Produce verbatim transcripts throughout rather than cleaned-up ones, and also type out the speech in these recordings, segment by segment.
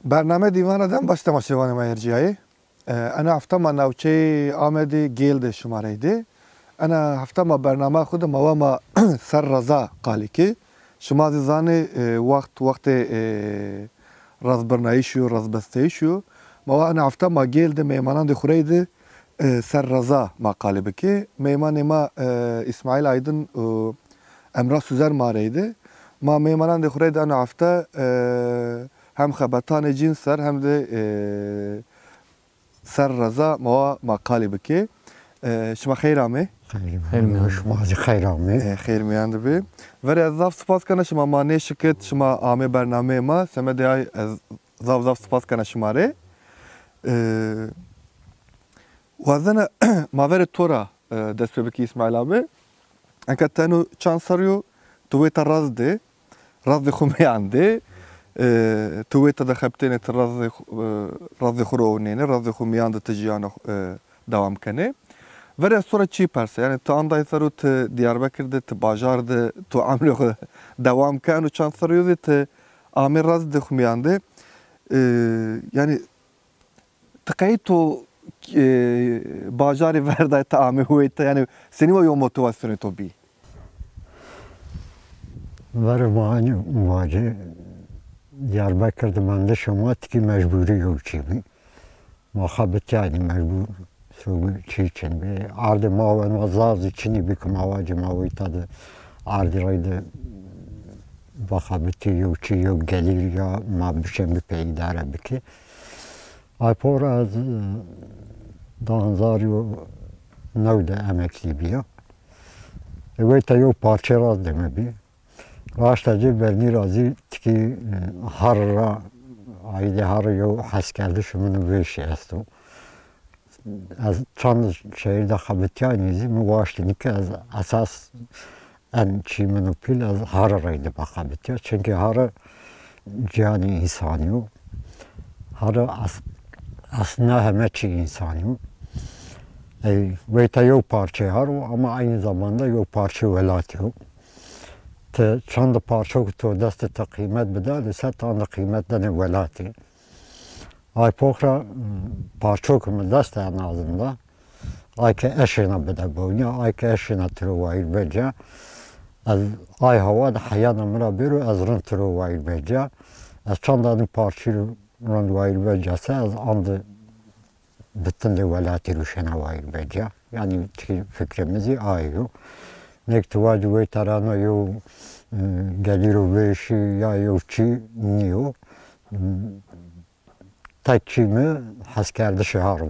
Bername Dîvana Dem baş temaşevanê ma ercîyayê. E, ena hefta ma navçeyê Amedê Gêl de şima reyde. Ena hefta ma bernama xwu de ma wa ma Ser Reza qalî ke. Şima zî zanê, e, wext, wextê, e, razbirnayîş yo, razbesteyîş yo. Ma wa ena hefta ma Gêl de mêmanandê xwu reyde, e, Ser Reza ma qalî bike. Mêmanê ma, e, Îsmaîl Aydin û Emrah Suzer ma reyde. Ma mêmanandê xwu reyde ena hefta, e, hem xebetanê cîn ser hem de, e, Ser Reza ma wa ma qalî bike. E, şima xeyr amê. Xeyr Xeyr mîyan. Şima zî xeyr amê. E, xeyr mîyan de bê. Verê ez zaf spas kena şima ma nêşikit, şima amê bernameyê ma. Semedê ay ez zaf zaf spas kena şima rê. E, wazena ma verê to ra, e, dest pê bikî Îsmaîl abi. Enka teno çand serrî yo, tu wêta raz de, razdê xwu mîyan de, e, tu wêta de xebitênê, ti razdê xwu, e, razdê xwu ro ewnênê, razdê xwu mîyan de ti jîyana xwu, e, dewam kenê. Verê ez to ra çî persa, yanî ti andayî ser o ti Diyarbekir de, ti bajar de, tu emrê xwu dewam keno, çand serrî yo zî ti amê razdê xwu mîyan de. E, yanî ti qey to, e, bajarî verday ti amê wêta, yanî senî wa yo motivasyonê to bî? Verê ma enî vacî Diyarbekir de mendişê ma tikî mecburî yo çî bî. Ma xebitîyaynî mecbur, sobi çî çin bî. Ardê ma wen wa zaf zî çinî bî ke ma vacî ma wêta de ardî reyde bixebitî yo çî yo gelîr ya ma bişên bipê îdare bikî. Ay por ez, e, di hezar û new de emeklî bîya. E, weyta yew parçe razdê mi bî. Raşta ci vernî ra zî tikî, e, har ra, aîdê har yew heskerdiş min û vêşî esto. Ez çand şehîr de xebitîyaynî zî mi waştî nîke ez esas en çî min û pîl ez hari reyde bixebitîya. Çimkî hari cîyanê însanî yo. Hari as-, aslında heme çî însanî yo. Ey, weyta yew parçeyê har o ama aynı zamanda yew parçeyê welatî yo. Ti çand parço ke to destê ti qîmet bida, di ser ti anda qîmet denê welatî. Ay pox ra, m, parço ke mi dest de en azında, ay ke eşêna bide bewnîya, ay ke eşêna tiro wayîr veca. Ez ay hawa de heyana mi ra bêro, ez rind tiro wayîr veca. Ez çanda nî parçî rind wayîr veca se, ez andi bitin de welatî ro şena wayîr veca. Yanî çi fikrê mi zî ay yo. Nek ti vacî weyta ra no yew, e, gelîro vêşî ya yew çî nîyo. Tek çî mi heskerdişê har o.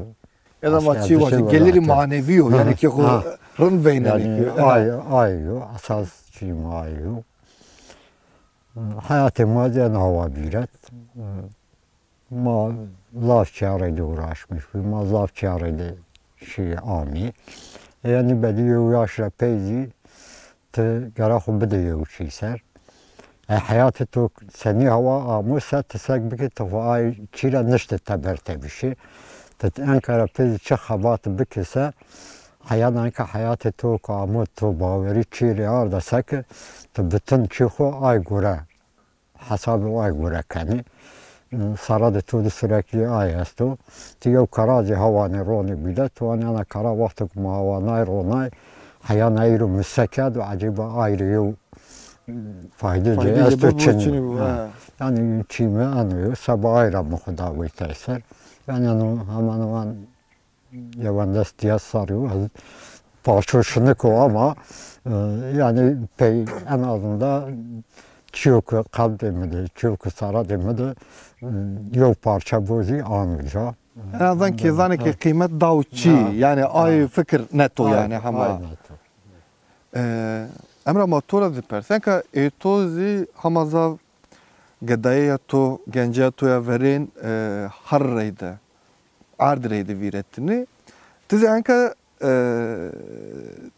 Ya da ma çî vacî, gelirî manevî yo, yanî ki xo rind veynenê ki. Ay, ay yo, esas çî mi ay yo. Heyatê ma zî en hawa vîret. Ma zaf çîya reyde uğraşmış bî, ma zaf çîya reyde şî amî. E, yanî belî yew yaş ra pey zî ti gera xwu bidê yew çî ser. E, heyatê to senî hawa amo se, ti sek bikî ti xwu ay çî ra niştê teber tevişê. Ti enka ra pê zî çi xebati bikî se, heyan enka heyatê to ke amo to bawerî çî rê arda se ke ti bitin çî xwu ay gore hesabê ay gore kenê. Seredê to de sürekli ay esto. Ti yew kara zî hewanê ronê bîle, ti wanê ena kara wexto ke ma hewanay ronay, heyan ay ro mi se kerd û ecêba ay rê yew fayde ci esto çin. Yanî çî mi eno yo, seba ay ra mi xwu da weytay ser. Yanî eno hemen hemen yewendestîya sarî yo. Ez parço şinik o ama, e, yanî pey en azında çîyo ke qelbê mi de, çîyo ke seredê mi de, e, yew parça bo zî ano ca. En azından kê zanê ke qîmet daw çî, yanî ay fikir neto yanî hema. E, Emra, ma to ra zî pers. Enka ê to zî hema zaf gedayê ya to, gencê ya to ya verên, e, har reyde, ard reyde vîretinî. Ti zî enka, e,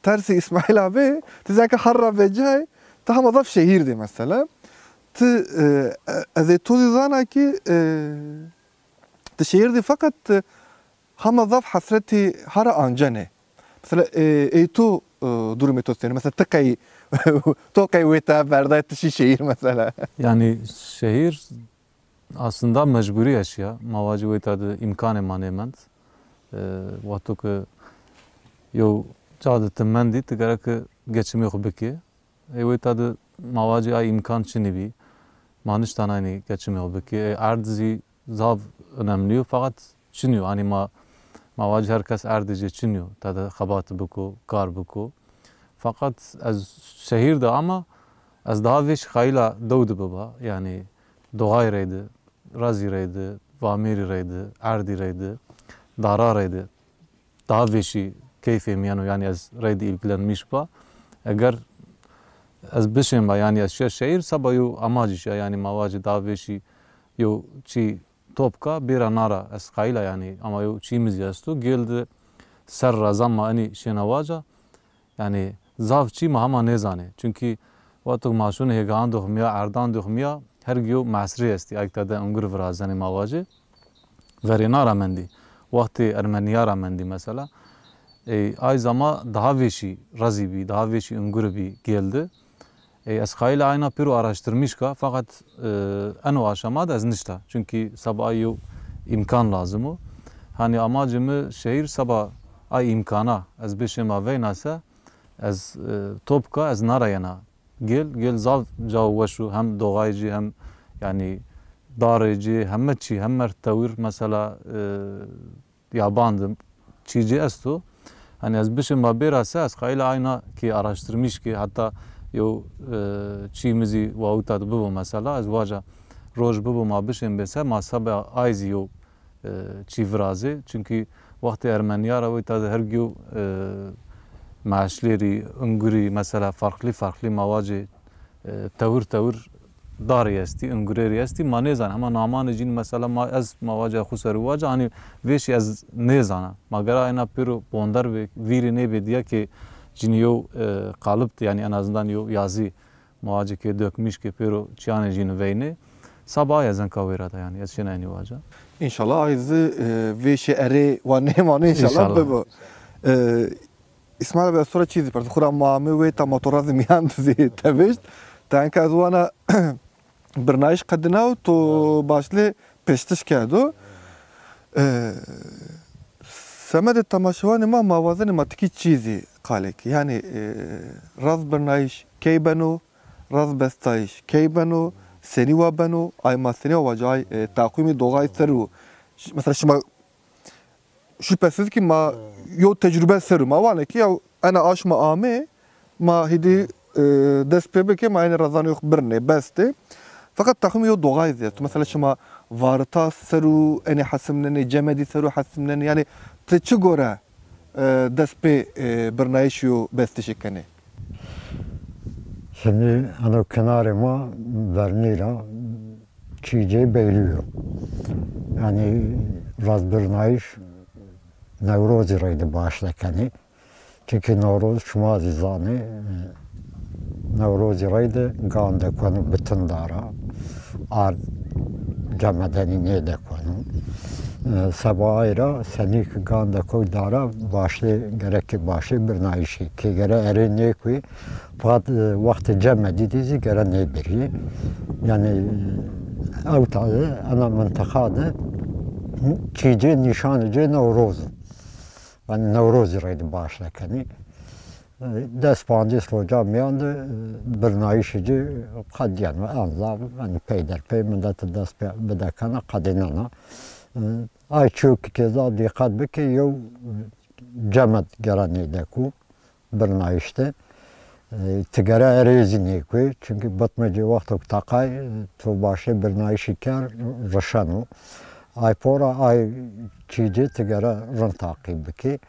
tersê Îsmaîl abi, ti zî enka har ra vecayê, ti hema zaf şehîr de mesela. Ti, e, e, ez ê to zî zana ki, e, ti şehîr de feqet, e, hema zaf hesretî har ancenê. Mesela, e, ey to, e, durumê to senî? Mesela ti qey, to qey wêta verday ti şî şehîr mesela? Yanî şehîr Aslında mecburî eşya. Ma vacî weyta de îmkanê ma nêmend. E, wexto ke yew ca de ti mendî, ti gereke geçimê xwu bikê. Ê weyta de ma vacî ay îmkan çinî bî. Ma niştan eynî geçimê xwu bikê. Ê erd zî zaf önemli yo, feqet çinî yo. Hanî ma, ma vacî her kes erdê ci çinî yo. Tede xebat biko, kar biko. Feqet ez şehîr de ama ez daha vêşî qayîla dew de biba. Yanî doğay reyde, rezî reyde, vamêrî reyde, erdî reyde, dara reyde. Daha vêşî keyfê mi yeno, yanî ez reyde îlgilenmiş ba. Eger ez bişên ba, yanî ez şiya şehîr, seba yew amacî şiya, yanî ma vacî daha vêşî yew çî top ka, bêra nara, ez qayîla yanî, ama yew çî mi zî esto. Gêl de ser ra zama enî şêna waca, yanî zaf çî ma hema nêzanê. Çunkî wexto ma şonê hêgahan de xumiya, erdan de xumiya, her yew mesrê estî. Ayk tede ungur virazenê ma vacê. Verêna ra mendî. Wextê Ermenîya ra mendî mesela. Ey, ay zama daha vêşî rezî bî, daha vêşî ungurî bî gêl de. Ey, ez qayîl a ayna pêro araştirmîş ka, feqet, e, eno aşama de ez nişta. Çunkî seba ay yew îmkan lazim o. Hanî amacê mi şehîr seba ay îmkana ez bişêma veyna se, ez, e, top ka, ez nara yena. Gêl, gêl zaf cawo weş o, hem doğayê ci hem, yanî, darê ci, heme çî, heme tewir mesela, e, yaban de çî ci esto. Hanî ez bişim ma bêra se, ez qayîl a ayna kî araştirmîş kî, heta yew, e, çî mi zî wawita de bibo mesela, ez waca roj bibo ma bişên bê se, ma seba ay zî yew e, çî virazê. Çunkî wextê Ermenîya ra weyta de her yew, e, meşlêrî, ungurî, mesela farklı farklı ma vacê, e, tewir tewir darî estî, ungurêrî estî. Ma nêzan, hema namanê cîn mesela ma ez ma vaca xwu ser û vaca, hanî vêşî ez nêzana. Ma gera ena pêro bonder bê, vîrî nêbê diye ki cîn yew, e, qalib de, yanî en azından yew yazî ma vacê ke dökmüş ke pêro çîyanê cîn veynê. Saba ay ez enka wêra da yanî, ez şêna enî waca. Înşallah ay zî, e, vêşê erê wa nêmanê înşallah. Înşallah. Bibo. E, Îsmaîl abi, ez to ra çî zî persa. Xura ma amê wê ta ma to ra zî mîyan de zî tevişt. Ta enka ez wana birnayîş qedîna û to başlê pêştiş kerdo. E, semedê temaşewanê ma, ma wazenê ma tikî çî zî qalê ke. Yanî, e, raz birnayîş key beno, raz bestayîş key beno, senî wa beno, ay ma senî wa vaca, ay, e, taqwîmê doğay ser o. Ş-, mesela şima şüphesiz ki ma yew tecrube ser o. Ma vanê ki ya ena aşma amê, ma hîdî, e, dest pê bikê, ma enê razanê xo birnê, bestê. Feqet taqwîmê yew doğay zî esto. Mesela şima varita ser o enê hesimnenê, cemedî ser o hesimnenê. Yanî ti çi gore, e, dest pê, e, birnayîşî û bestişî kenê? Şimdi ano kenarê ma vernî ra çîcê bellî yo. Yanî razbirnayîş Newrozî reyde başle kenê. Çimkî Newroz şima zî zanê, Newrozî reyde gan dekeno bitin dara, ard cemedenî nêdekeno. E, seba ay ra senî ki gan deko dara, başlê, gerek ki başlê birnayîşî. Kê gere erê nêkuy, feqet, e, wextê cemedî de zî gere nêbirî. Yanî, e, ewta de, ena mintiqa de çîcê nîşanê cê Newroz o. Yanî Newrozî reyde başle kenî. Des pancês roca mîyan de, e, birnayîşê ci qedîyeno. En zaf, yanî peyderpey milet dest pê bide kena, qedînena. E, ay çîyo ki ke zaf dîqet bikê, yew cemed gere nêdeko birnayîş de. E, ti gere erê zî nêkuy. Çimkî bitmê ci wexto ke teqay, e, to başê birnayîşî ker, rişeno. Ay pora ay çîcê ti gere rind taqîb bikî.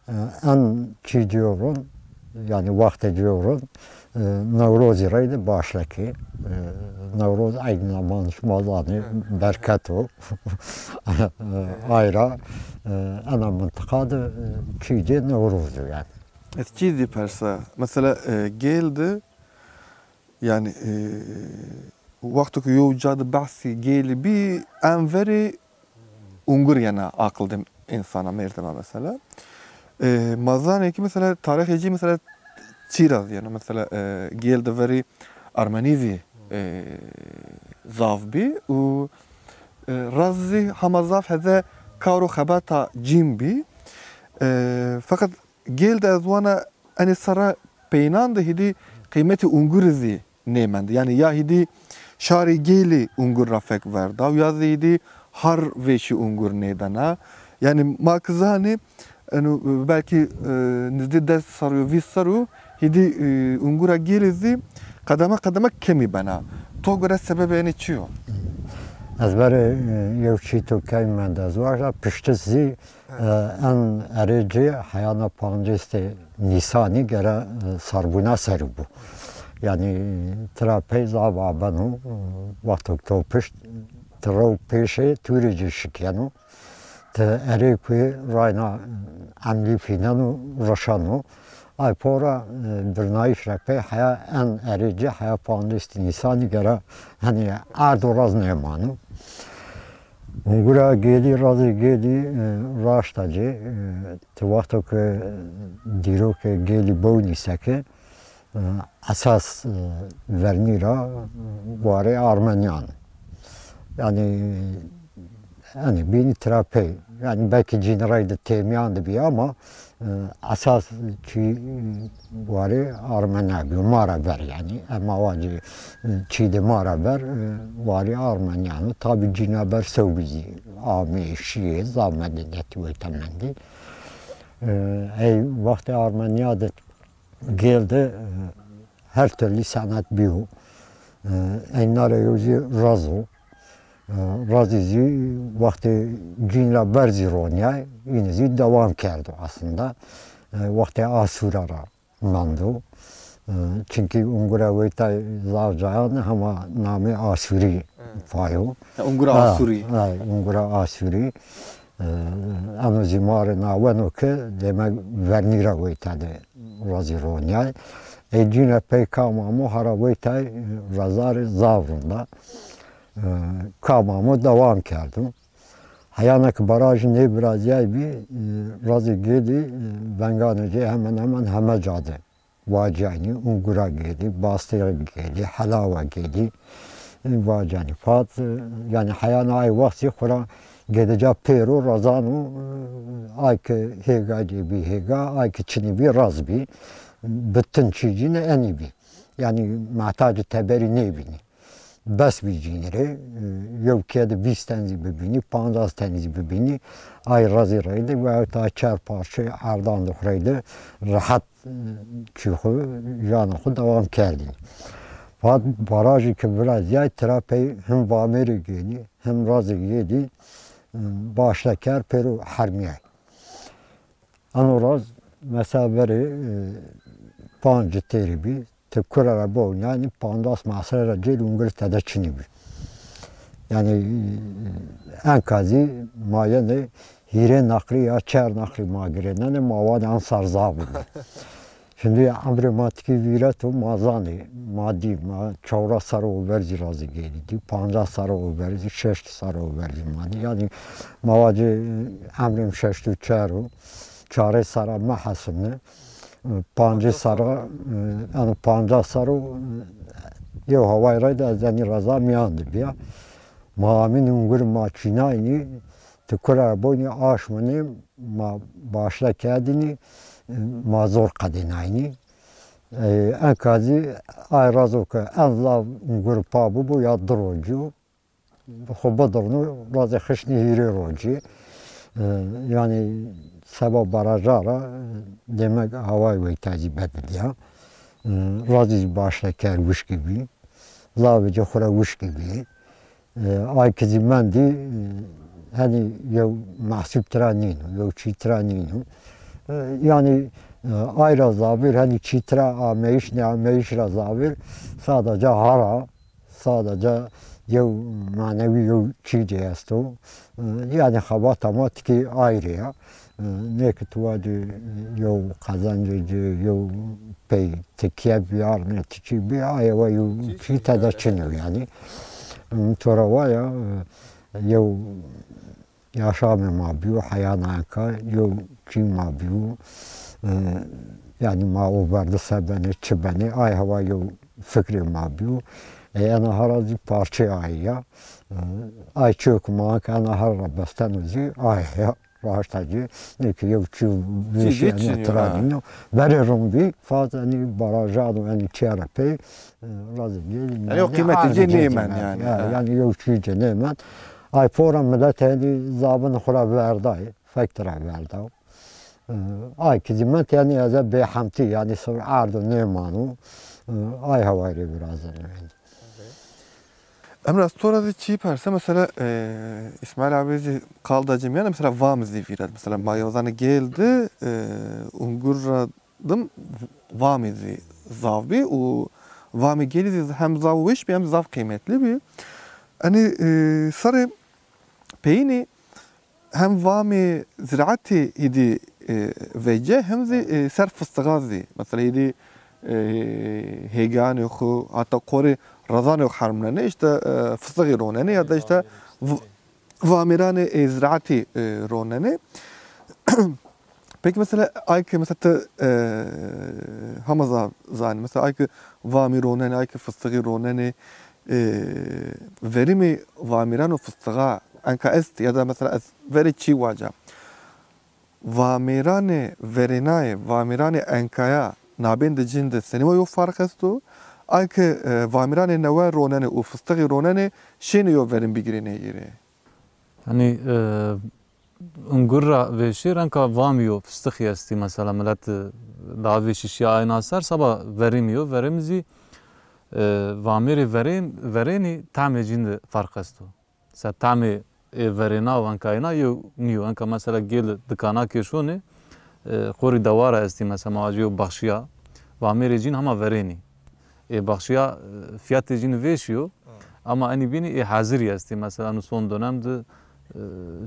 E, en çîcê yo rind, yanî wextê ci yo rind, e, Newrozî reyde başle kî. E, Newroz eynî zaman şima zanê, berket o. E, ay ra, e, ena mintiqa de, e, çîcê Newroz o yanî. Ez çî zî persa. Mesela, e, gêl de, yanî, e, wexto ke yew ca de behsê gêlî bî, en verê ungur yena aqil de însana, mêrdima mesela. E, ma zanê kî mesela tarîxê cî mesela çî ra zî yeno. Mesela, e, gêl de verî Ermenî zî, e, zaf bî û E, Raz zî hema zaf heze kar û xebata cîn bî. E, feqet Gêl de ez wana enê serra peynan de hîdî qîmetê ungurî zî nêmend. Yanî ya hîdî şarê Gêlî ungur ra fek verda û ya zî hîdî har vêşî ungur nêdana. Yanî ma ki zanê, eno belkî, e, nizdî des serrî û vîst serrî hîdî, e, ungura Gêlî zî qedeme qedeme kemî bena. To gore sebebê enê çi yo? Ez verê, e, yew çî to key mend ez waja, piştis zî, e, en erê ci heyana pancêstê Nîsanî gere, e, sarbûna serû bû. Yanî tira pey zaf abeno, e, wexto to pişt, ti rew pêşê tûrê ci şikeno. Ti erê kuyê rayna emlî fîneno, rişeno. Ay pora, e, birnayîş ra pey heya en erê ci, heya pancêstî Nîsanî gera henî erd û raz nêmano. Ungura Gêlî, razê Gêlî, e, raşta ci, e, ti wexto ke dîrokê Gêlî bewnî seke, e, esas, e, vernî ra, e, warê Armenîyan. Yanî, yanî bînî tira pey. Yanî belkî cîn reyde têmîyan de bî ama, e, esas çî, e, warê Armenîyan bî. Ma ra ver yanî. Ema vacî, e, çî de ma ra ver, e, warê Armenîyan. Tabî cîna ber sewbî zî ameyî şîyê, zaf medenîyetî weyta mendî. E, ey wextê Armenîya de Gêl de, e, her türlü senet bîyo. E, eyna ra yew zî raz o. E, razî zî wextê cîn ra ber zî ronîyay, înî zî dewam kerdo aslında. E, wextê Asûra ra mendo. E, çimkî ungura weytay zaf cayan hema namê Asûrî payo. Ha, ungura Ha, Asûrî. Ha, ungura Asûrî. E, eno zî ma rê naweno ke demek vernî ra weyta de razî ronîyay. Ê cîne pey kam amo, hara weytay, e, razarê zaf rinda. E, kam amo dewam kerdo. Heyana ke barajî nêvirazîyaybî, e, razê Gêlî, e, venganê ci hemen hemen heme ca de vacîyaynî, Ungura Gêlî, Bastê Gêlî, Helawa Gêlî, e, vacîyaynî. Fat, e, yanî heyana ay wext zî xwu ra gêdica pêro razano, e, ay ke hêga cê bî hêga, ay ke çinî bî raz bî. Bütün çî cîne enî bî. Yanî mehtacê teberî nêbînî. Bes bî cînî rê, e, yew kê de vîst ten zî bibînî, pancas ten zî bibînî, ay razî reyde wexta çer parçe erdan de xwu reyde rehet, e, çî xwu, jana xwu dewam kerdî. Fat barajî ke virazîyay tira pey him Vamêrê Gêlî, him Razê Gêlî, e, başle kerd pêro hermîyay. Eno raz mesela verê, e, panc têrî bî, ti kure ra bewnî, yanî pancas metre ra cêr ungurî tede çinî bî. Yanî, e, enka zî ma yenê hîrê naqrî ya çer naqrî ma girênenê, ma vanê an ser zaf bî. Şimdi emrê ma tikî vîret o, ma zanê, ma dî, ma çewres serre o ver zî razê Gêlî dî, pancas serre o ver zî, şeşt serre o ver zî ma dî. Yanî ma vacê emrê mi şeşt û çar o, çarê serra mehesibne, pancê serra, e, yanî pancas serre o, e, yew hawayî reyde ez enî raza mîyan de bîya. Ma amîn ungurî ma çînaynî, ti kure ra bewnî aşminî, ma başle kerdînî, ma zor qedênaynî. E, enka zî ay razo ke en zaf ungurî pa bibo ya di rocî yo. Xwu bidirno, razê xişnî hîrê rocî. E, yanî seba baraja ra, e, demek hawayî weyta zî bedilîya. E, razî zî başle kerd wişkî bî. Lavê ci xwu ra wişkî bî. E, ay ke zî mendî, e, henî yew mehsûb tira nîno, yew çî tira nîno. E, yanî, e, ay ra zavêr henî çî tira ameyîş nêameyîş ra zavêr sadece hara, sadece yew manewî yew çî ci esto. E, yanî xebata ma tikê ayrê ya. E, nê ke tu vacî yew qezencê ci, yew pey tikye bîyarnê, ti çî bî, aye wa yew çî tede çin o yanî. E, to ra waya, e, yew yaşamê ma bîyo, heyana enka yew çî ma bîyo. E, yanî ma o ver de se benê, çi benê, ay hewa yew fikrê ma bîyo. E, ena hara zî parçeyê ay ya. E, ay çîyo ke ma ke ena har ra besteno zî ay ya. Raşta ci, ne ki yew çî vêşî ena tira nîno. Berê ron bî, faz enî baraja do enî çîya ra pey, e, razê gelî. Yanî o qîmetê ci nêmen yanî. Ya, yanî yew çî ci nêmen. Ay fora milet enî zabin xo ra verdayê, fek tira verdaw. E, ay ki zî ment yanî eze bêhemtî yanî sor erdo nêmano. E, ay hawayî rê virazeno yanî. Emre, ez to ra zî çî perse, mesela, e, Îsmaîl abi zî qal da ci mîyan de, mesela, vam zî vîret. Mesela, ma yozanê gêl de, e, ungur ra dim vamî zî zaf bî û vamê gêlî zî hem zaf weş bî hem zaf qîmetlî bî. Enî, e, serê peyînî hem vamê ziraetî hîdî, e, vece hem zî, e, ser fistixa zî. Mesela hîdî, e, hêganê xo, heta qorê rezanê xo hermnenê, îşte, e, fistixî ronenê ya da îşte v-, vamêranê, e, ziraetî, e, ronenê. Peki mesela ay ke mesela ti, e, hema za-, zanî, mesela ay ke vamî ronenê, ay ke fistixî ronenê, e, verîmê vamîran û fistixa enka est ya da mesela ez verê çî waca. Vamêranê verênayê, vamêranê enkaya nabên de cin de senî wa yo farq esto? Ay ke, e, vamêranê newe ronenê û fistixî ronenê şênê yo verîm bigîrê nêgîrê? Yanî, e, ungur ra vêşî renka vamî yo fistixî estî mesela milet, e, daha vêşî şîya ayna ser seba verîmî yo. Verîm zî, e, vamêrê verên, verênî tamê cin de farq esto. Se tamê ê verêna û enkayêna yew nîyo. Enka mesela gêl dikana ke şonê, e, qorî dewara estî mesela ma vacî yew baxşîya. Vamêrê cin hema verênî. Ê baxşîya, e, fiyatê cin vêşî yo. Ama enî bînî ê hazirî estî. Mesela eno son dönem de, e,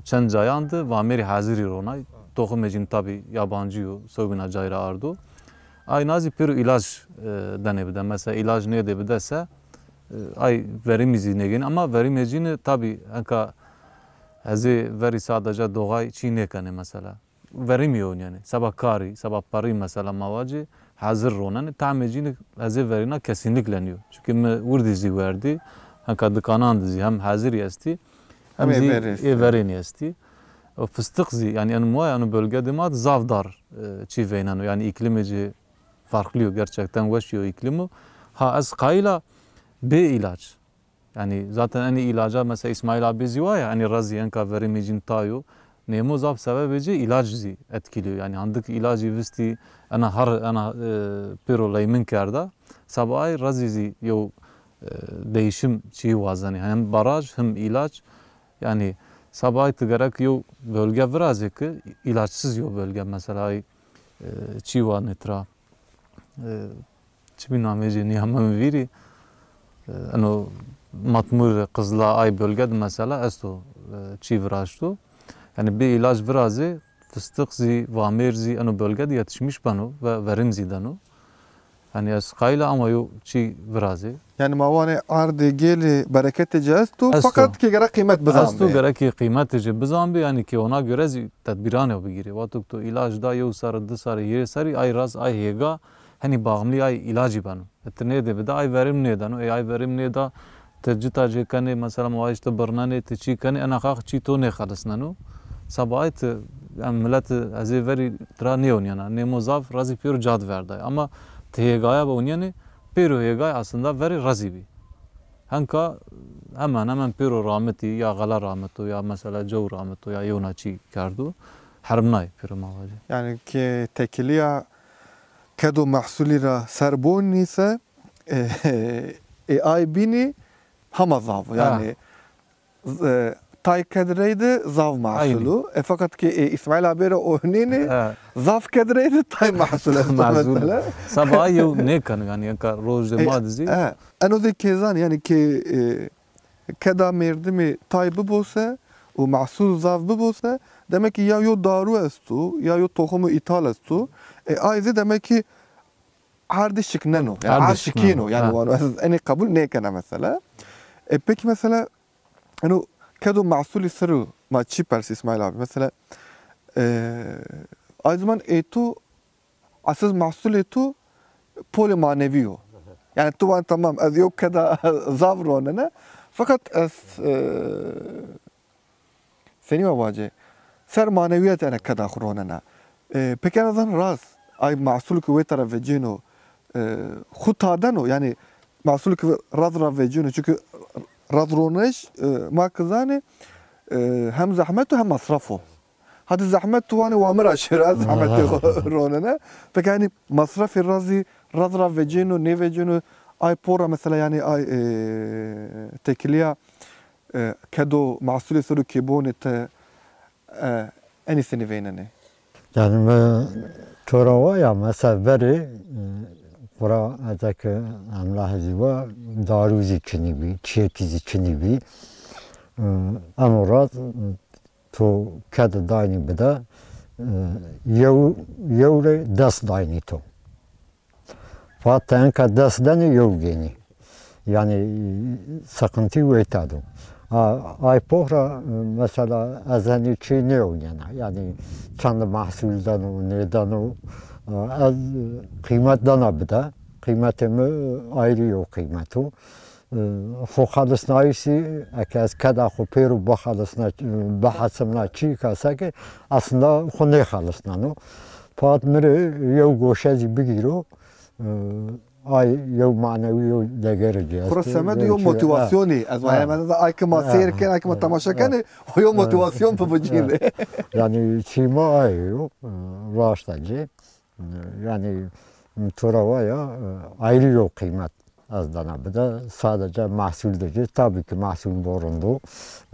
çend cayan de vamêrê hazirî ronay. Toximê cin tabî yabancî yo, sewbîna cay ra ardo. Ayna zî pêro îlac, e, denê bide. Mesela îlac nêdê bide se, e, ay verîmî zî nêgênê. Ama verîmê cînî tabî enka hezê verî sadece doğay çî nêkenê mesela. Verîmî yo nîyanê. Seba karî, seba perî mesela ma vacê hazir ronenê. Tamê cînî hezê verîna kesinlikle nîyo. Çunkî mi wirdî zî werdî, enka dikanan de zî hem hazirî estî, hem zî ê verênî estî. O fistix zî, yanî eno moya, eno bölge de ma de zaf dar, e, çî veyneno. Yanî îklimê ci farklı yo, gerçekten weş yo îklimo. Ha, ez qayîl a bê îlac. Yanî zaten enî îlaca mesela Îsmaîl abi zî wa ya, enî rezî enka verîmê cîn tay o. Nêmo zaf sebebê ci îlac zî etkîlî yo. Yanî handik îlacî vistî, ena har, ena, e, pêro leymin kerda. Seba ay rezî zî yew, e, değişim çîyî wazenê. Hem baraj hem îlac. Yanî seba ay ti gerek yew bölge virazê ki îlaçsız yew bölge mesela ay, e, çî wanê tira. E, çi bî namê ci nîya mi vîrî. E, eno Matmur, Qizla ay bölge de mesela esto, e, çî viraşto. Yanî bê îlac virazê, fistix zî, vamêr zî eno bölge de yetişmiş beno ve verim zî deno. Yanî ez qayîl a ama yo çî virazê. Yanî ma wanê ardê gêlê bereketê ci esto, feqet ki gerek qîmet bizanbê. Esto, gerek ki qîmetê ci bizanbê, yanî ki ona göre zî tedbîranê bigîrê. Wexto ki to îlac da yew serrî, di serrî, hîrê serrî, ay raz, ay hêga, henî baxmlî ay îlacî beno. E, ti nêdê bide, ay verim nêdeno. Ê ay verim nêda, ti cita ci kenê, mesela ma vajî ti birnenê, ti çî kenê, ena xax çî to nêxelisneno. Seba ay ti, yanî milet hezê verî tira nêonîyena. Nêmo zaf rezî pêro cad verday. Ama ti hêgaya bi onîyenê, pêro hêgay aslında verê rezî bî. Henka hemen hemen pêro ramitî, ya xela ramito, ya mesela cew ramito, ya yewna çî kerdo. Hermnay pêro ma vajî. Yanî ki tekilîya ked û mehsulî ra ser bonî se, e, e, ay bînî hema zaf o. Ha. Yanî, e, tay ked reyde zaf mehsul o. E, feqet ki, e, Îsmaîl abi ra onînî zaf ked reyde tay mehsul esto mesela. Seba ay yew nêkeno, yanî enka rojê ma de zî. E, eno zî kêzan, yanî ki, e, keda mêrdimî tay bibo se û mehsul zaf bibo se, demek ki ya yo daru esto, ya yo toximo îthal esto. E, ay zî demek ki erdî şikneno. Yanî erd şikîno. Yanî wano ez enî qebul nêkena mesela. E, peki mesela, eno ked û mehsulî ser o ma çî persî Îsmaîl abi? Mesela, e, ay ziman ê to, esas mehsulê to polê manevî yo. Yani tu van tamam, ez yew keda zaf ronena. Fakat ez, e, senî wa vacê, ser manewiyet ene keda xwu ronena. E, peki en azan raz, ay mahsul ki wê tera vecêno, e, xwu tadeno, yani mahsul ki raz ra vecêno, çünkü raz ronış, e, ma ki zanê, e, hem zehmet o hem masraf o. Hadi zehmet tu vanê wa mi ra şêra, zehmetê xo ronena. Peki hani masrafê razî, raz ra vecêno, nêvecêno, ay por ra mesela yani ay, e, tekiliya, e, kedo mahsulê ser o kêbonê ti, e, enî senî veynenê? Yani mi to ra waya mesela verê, e, xora ete ki emlahê zî wa darû zî çinî bî, çiyekî zî çinî bî. E, eno ra, e, to kedi daynî bide, e, yew, yew rê des daynî to. Fakat te enka des denê yew gênî. Yani sıkıntı weyta do. A, ay pox ra, e, mesela ez henî çî nêewnena. Yani çend mahsul deno, nêdeno. E, ez qîmet dana bide. Qîmetê mi ayrı yew qîmet o. E, xo xelisnayîşî, eke ez keda xo pêro bixelisna, bihesimna çîka seke, aslında xo nêxelisneno. Fakat mi rê yew goşe zî bigîro, e, ay yew manewî yew degere ci. Xura semed yew motivasyonî. Ez vayem ez ay ki ma seyr ken, ay ki ma temaşe kenê, o yew motivasyon bibicîne. Yani çî ma ay yo, e, raşta ci. Yani to ra waya, e, ayrı yew qîmet ez dana bide. Sadece mahsul de ci. Tabii ki mahsul bo rind o.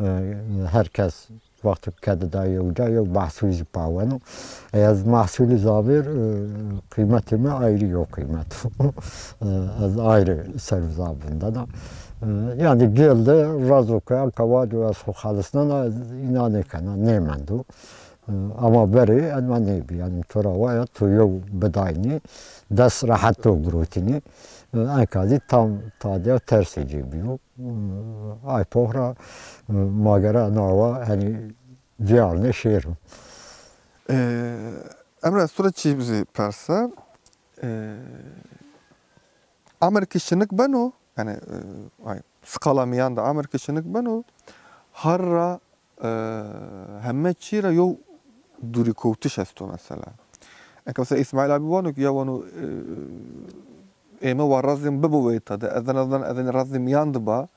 E, herkes wexto kedi da yew ca yew mahsul zî paweno. E, ez mahsulî zavêr, e, qîmetê mi ayrı yew qîmet o. E, ez ayrı ser zav vindena. E, yani gêl de razo ke enka vaco ez xo xelisnena, ez îna nêkena, nêmendo. E, ama verê ena nêbî. Yani to ra waya to yew bidaynî, des rehet to girotînî. E, enka zî tam tadîya tersê ci bîyo. E, ay pox ra, e, ma gere nawa, hani, vîyarnê şêro. E, Emre, ez to ra çî zî persa. E, emir ki şinik beno, yani, e, ay, skala mîyan de emir ki şinik beno, har ra, e, heme çî ra yew dûrîkewtiş esto mesela. Eke mesela Îsmaîl abi vano ki ya vano, e, ême wa razîm bibo weyta de, ez en azından ez en razî mîyan de ba,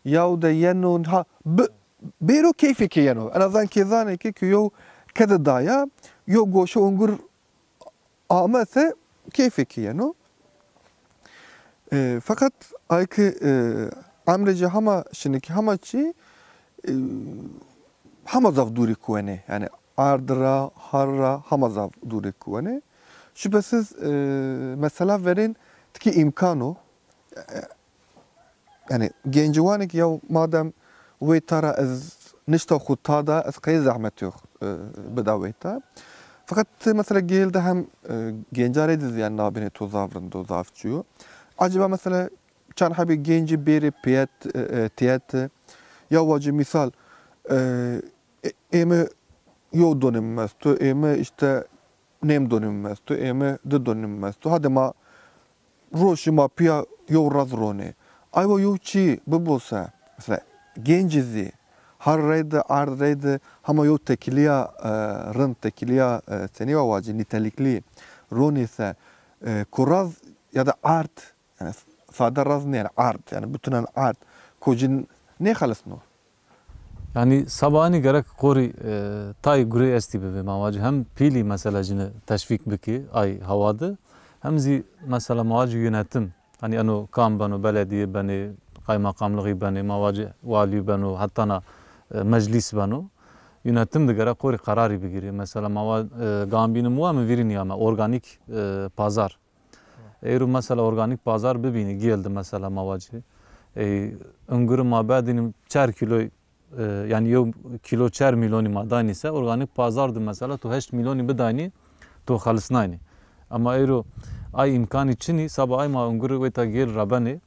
yaw de yeno, ha, bi-, bêro keyfê kê yeno. En azından kê zanê ki, ki yew kedi daya, yew goşe ungur ame se keyfê kê yeno. E, feqet ay ki, e, emrê ci hema şinikî, hema çî, e, hema zaf dûrî kuwenê. Yani erd ra, har ra hema zaf dûrî kuwenê. Şüphesiz, e, mesela verên tikî îmkan o. E, Yani, genciwanê ki ya madem weyta ra ez nişta xwu tada, ez qey zehmetê xwu, e, bida weyta. Feqet ti mesela gêl de hem, e, genca rê de zî yani nabênê to zaf rind o, zaf çi yo. Acaba mesela çend hebî gencî bêrê piyet, e, e, tiyet, ya wacî misal, e, e, ême yew donê mi esto, ême işte nêm donê mi esto, ême di donê mi esto. Hadi ma roşî ma pîya yew raz ronê. Aywa yew çî bibo se, mesela, gencî zî, har reyde, erd reyde, hema yew tekilîya, e, rind, tekilîya, e, senî wa wacî, nîteliklî ronê se, e, ku raz ya da erd, yani sade raz nê, yani erd, yani bütünen erd, ku ci nêxelisno. Yani seba enî gerek qorî, e, tayê gurê estî bibê ma vacî. Hem pîlî mesela cine teşvîk bikî ay hewa de. Hem zî mesela ma vacî yönetim. Hani eno kam beno, belediye benê, kaymakamlixî benê, ma vacî walî beno, hetana, e, meclîs beno. Yönetim de gerek qorî qerarî bigîrê. Mesela ma va, e, gambînim wa mi vîrî nîyame, organîk, e, pazar. Eyro mesela organîk pazar bibînî, gêl de mesela ma vacî. Ey, ungurî ma bedînim çar kîloy, e, yani yew kîlo çar mîlyonî ma daynî se, organîk pazar de mesela tu heşt mîlyonî bidaynî, tu xelisnaynî. Ama eyro ay îmkanî çinî, saba ay ma ungurî weyta gêl ra benê,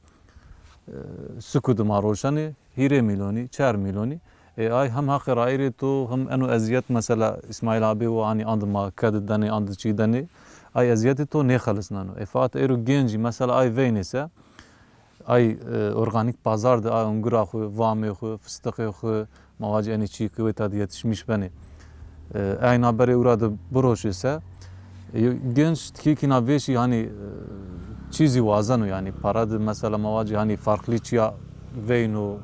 e, suku de ma roşenê, hîrê mîlyonî, çar mîlyonî. E, ay hem heqê rayîrê to, hem eno ezîyet mesela Îsmaîl abê û anî and ma kedi denê, and çî denê. Ay ezîyetê to nêxelisneno. E, feqet êro gencî mesela ay veynê se, Ay, e, organîk pazar de ay ungura xwu, vamê xwu, fistiqê xwu, ma vacî enê çîyê ke wêta de yetişmîş benê. E, eyna berê ura de biroşê se, e, genç tikîkîna vêşî, hanî, e, çî zî wazeno, yanî para de mesela ma vacî hanî farklî çîya veyno,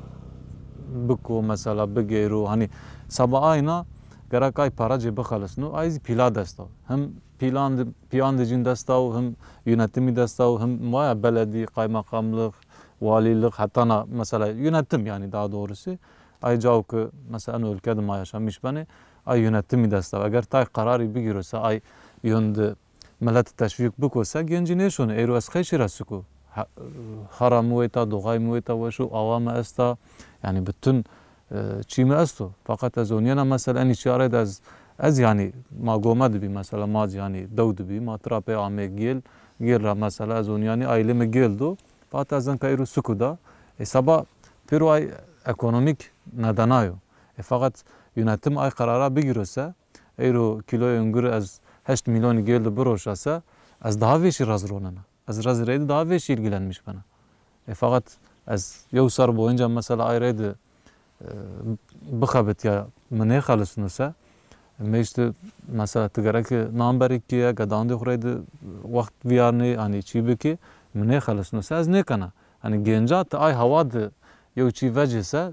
biko mesela, bigeyro, hanî saba ayna gerek ay para cê bixelisno, ay zî pîla desta. Hem pîlan de, pîyan de cîn desta û hem yönetimî desta û hem waya beledî, kaymakamlix, walîlix, hetana mesela yönetim, yanî daha doğrusu. Ay cao ke mesela eno ulke de ma yaşamîş benê, ay yönetimî desta. Eger tay qerarî bigîro se ay yön de millet teşvîk biko se, gencî nêşonê. Êro ez qey şî ra siko? Ha-, hara mi wêta, doxay mi wêta weş o, awa mi esta. Yanî bütün, e, çî mi esto. Feqet ez onîyena mesela enî çîya rê de ez, ez yanî ma gome de bî mesela, ma zî yanî dew de bî, ma tira pê amê gêl, gêl ra mesela ez onîyanî aîlê mi gêl do. Feqet ez enka êro siko da. E, saba pêro ay ekonomîk nedena yo. E, feqet yönetim ay qerara bigîro se, êro kîloyê ungurî ez heşt mîlyonî gêl de biroşa se, ez daha vêşî rez ronena. Ez rez reyde daha vêşî ilgilenmiş bena. E, feqet ez yew ser boyunca mesela ay reyde, e, bixebitîya, mi nêxelisno se, mi îşte mesela ti gereke nan berî kîye, gedandê xwu reyde wext vîyarnê, hanî çî bikî, mi nêxelisno se, ez nêkena. Hanî genca ti ay hewa de yew çî vecê se,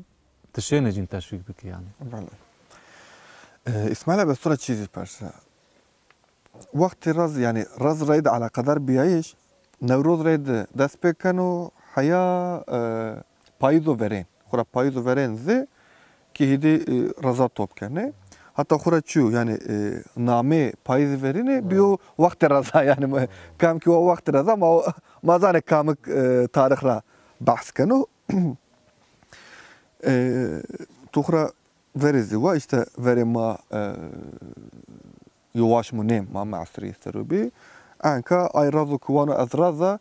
ti şênê cîn teşvîk bikî yanî. Belê. E, Îsmaîl abi, ez to ra çî zî persa. Wextê rez, yanî rez reyde eleqedar bîyayîş, Newroz reyde dest pê keno heya, e, payîzo verên. Xwura payîzo verên zî kî hîdî, e, reza top kenê. Heta xwura çîyo, yanî, e, namê payîzî verênî bîyo wextê reza, yanî, kam kî wa wextê reza ma, ma zanê kamik, e, tarîx ra behs keno. E, tu xwura verê zî wa, îşte verê ma, e, yo waşmo nêm, ma me'sirî ser o bî. Enka ay rezo ki wano ez reza,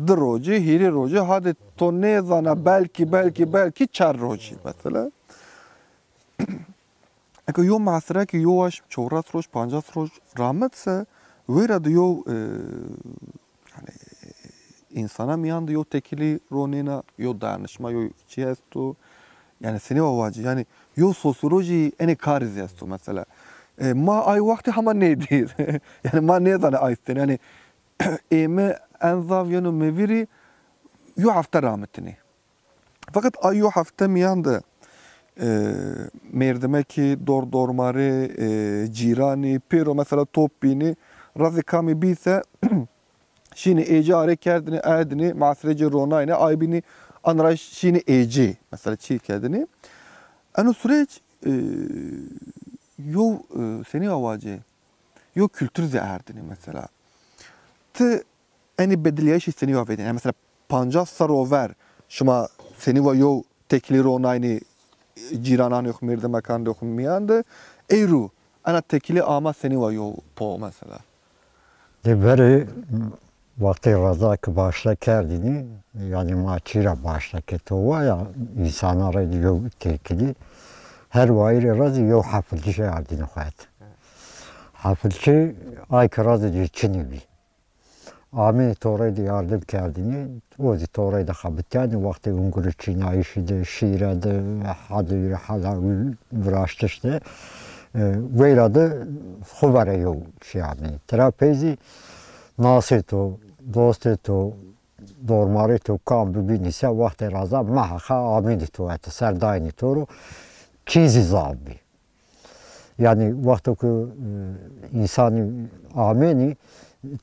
di rocî, hîrê rocî, hadê to nêzana, belkî, belkî, belkî çar rocî mesela. Eke yo me'sire ki yo waş çewres roj, pancas roj ramit se, wêra de yo, e, yanî, însana mîyan de yo tekîlî ronêna, yo danişma, yo çî esto. Yanî senî wa vacî, yanî yo sosyolojî enê karî zî esto mesela. E, ma ay wextî hema nêdî. Yanî ma nêzanê ay senî. Yanî ê mi en zaf yeno mi vîrî yo hefte ramitinî. Feqet ay yo hefte mîyan de, e, mêrdimekî, dor dormarê, e, cîranî, pêro mesela top bînî, razê kamî bî se, şînî ê ci arê kerdinî, erdinî, me'sirê ci ronaynî, ay bînî, an ra şînî ê ci, mesela çî kerdinî. Eno süreç, e, yo, e, senî wa vacê, yo kultur zî erdinî mesela. Ti enî bedilîyayîşî senî wa vêdînî? Yanî mesela pancas serr o ver şima senî wa yo tekîlî ronaynî cîrananê xwu, mêrdimekandê xwu mîyan de, êro ena tekîlî ama senî wa yo po mesela? Di verê wextê reza ki başle kerdînî, yanî ma çî ra başle ke to wa ya, însana rê di yo tekîlî, her wayîrê ra zî yo hefilçî ardînî xwu het. Hefilçî ay ki ra zî di çinî bî. Amî to rê de yardim kerdinî, o zî to rê de xebitîyanî, wextê ungurî çînayîşî de, şîre de, hadi yürü hala viraştiş de, e, weyra de xu verê yew şey amî. Tira pey zî nasê to, dostê to, dormarê to kam bibînî se, wextê raza meheqa amînî to ete, ser daynî to ro, çî zî zaf bî. Yanî wexto ke, e, însanî amênî,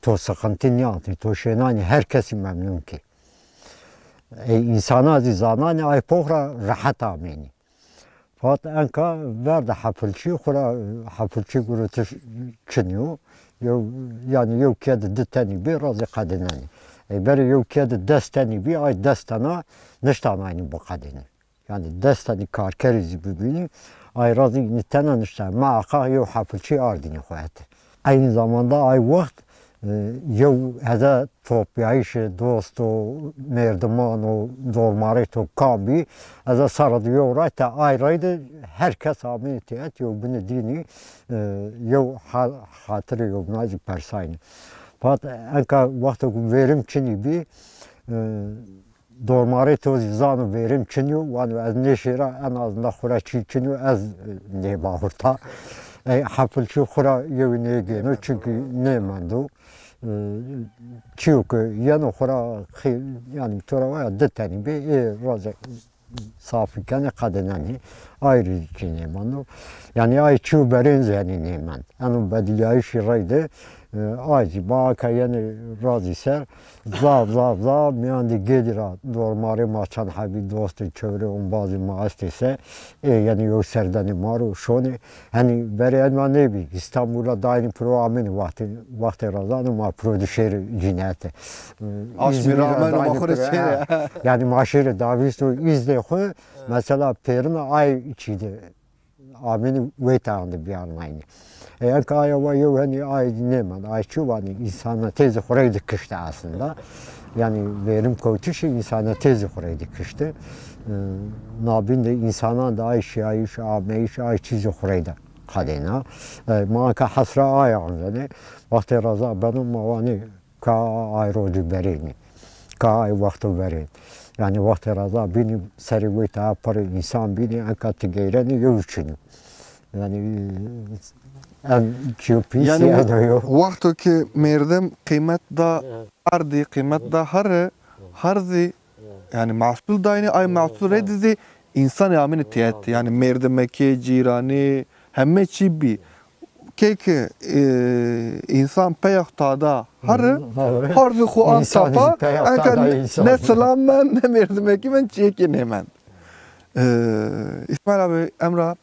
to siqintî nîyantî, to şênanî her kesî memnun kî. Ey însana zî zananî ay pox ra rehet amênî. Fakat enka ver de hefilçî, xwura hefilçî gurutiş çinî yo. Yew, yanî yew kê de di tenî bî, razî qedînenî. Ey berê yew kê de des tenî bî, ay des tena niştanaynî biqedînî. Yanî des tenî karkerî zî bibînî, ay ra zî nî tena nişta. Meaqa yew hefilçî ardînî xwu ete. Eynî zamanda ay wext, e, yew heze topyayîşê dosto, mêrdiman û dormarê to kam bî, eze serra di yew ray te ay ray de her kes amî têhet yew binî dînî, e, yew ha-, xatirê yewbîna zî persaynî. Fakat enka wexto ku verim çinî bî, e, Dormarê to zî zano vêrim çin yo, wano ez nêşêra, en azından xwu ra çî çin yo, ez, e, nêbawurta. E, hefilçî xwu ra yewî nêgêno, çunkî nêmendo. E, çîyo ke yeno xwu ra xî-, yanî to ra waya di tenî bê, ê roze safî kenê, qedênenê, ay rê çî nêmendo. Yanî ay çîyo verên zî henî nêmend. Eno bedîlyayîşî reyde, e, ay zî ma aka yenê razî ser, zaf, zaf, zaf, mîyan de gêdî ra dormarê ma çend hebî, dostê, çewrê, ombazê ma estê se, ê yenê yew serdenê ma ro şonê. Henî verê ena nêbî, Îstanbul ra daynî piro amênî wextê, wextê rezanê ma piro di şêrê cînete. Aşmî ra ameno ma xwu rê şêrê. Ha. Yanî ma şêrê davîsto îzdê xwu, mesela pêrina ay çî de amênî weyta ande bîyarnaynî. E, enka aya wa yew henî ay nêmend. Ay çi vanî, însanetê zî xwu reyde kişte aslında. Yanî verim kewtişî însanetê zî xwu reyde kişte. E, nabîn de însanan de ay şîyayîş, ameyîş, ay çî zî xwu reyde qedêna. E, ma enka hesra ay anzenê. Wextê reza beno ma wanê ka ay rocî verênî, ka ay wexto verên. Yanî wextê reza bînî serê weyta pirê însan bînî, enka ti geyrenî yew çin o. Yanî en çîyo pîs yanî eno yo. Wexto ke merdim qîmet da erdî, qîmet da herî, her zî yanî mehsul daynî, ay mehsul reyde zî însanî amênî têhet. Yanî merdimekî, cîranî, heme çî bî. Key ke, e, însan peyex tada herî, her zî xwu ant tapa, enka ne silam mend, ne merdimekî mend, çîyêkî nêmend. E, Îsmaîl abi, Emra,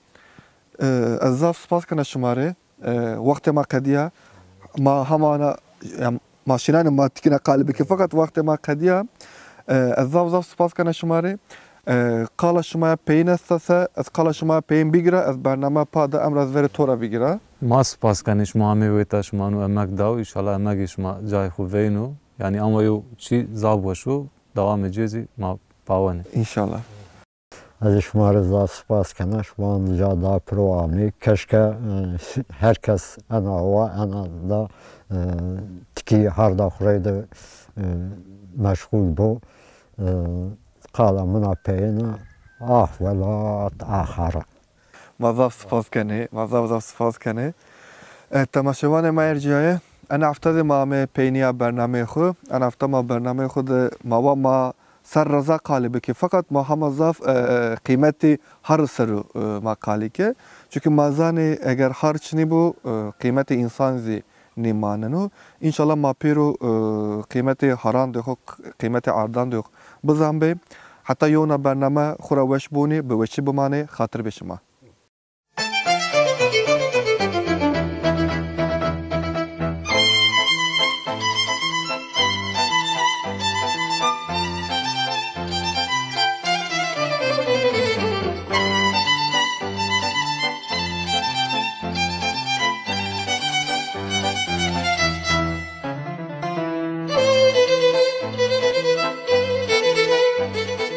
e, ez zaf spas kena şima rê. E, wextê ma qedîya, ma hema na, yanî, ma şînanê ma tikîna qalî bikî, feqet wextê ma qedîya. E, ez zaf zaf spas kena şima rê. E, qala şima ya peyîn esta se, ez qala şima ya peyîn bigîra, ez bername pa de emra ez verê to ra bigîra. Ma spas kenê şima amê weyta şima no emek da û înşallah emegê şima cayê xwu veyno. Yanî ama yew çî zaf weş o, dewamê ci zî ma pawenê. Înşallah. Ez şima rê zaf spas kena, şima ca da piro amê. Keşke, e, her kes ena wa, ena da, e, tikî herda xwu reyde, e, meşxul bo. E, qala min a peyêna, ah welat, ah herî. Ma zaf spas kenê, ma zaf zaf spas kenê. E, temaşevanê ma ercîyaye, ena hefte de ma amê peynîya bernameyê xwu. Ena hefte ma bernameyê xwu de ma wa ma ser reza qalî bikî. Feqet ma hema zaf, e, e, qîmetê herî ser o, e, ma qalî ke. Çunkî ma zanê eger herî çinî bo, e, qîmetê însan zî nêmaneno. Înşallah ma pêro, e, qîmetê herandê xwu, qîmetê erdandê xwu bizanbê. Heta yewna bername xwu ra weş bonê, bi weşî bimanê, xatir bê şima.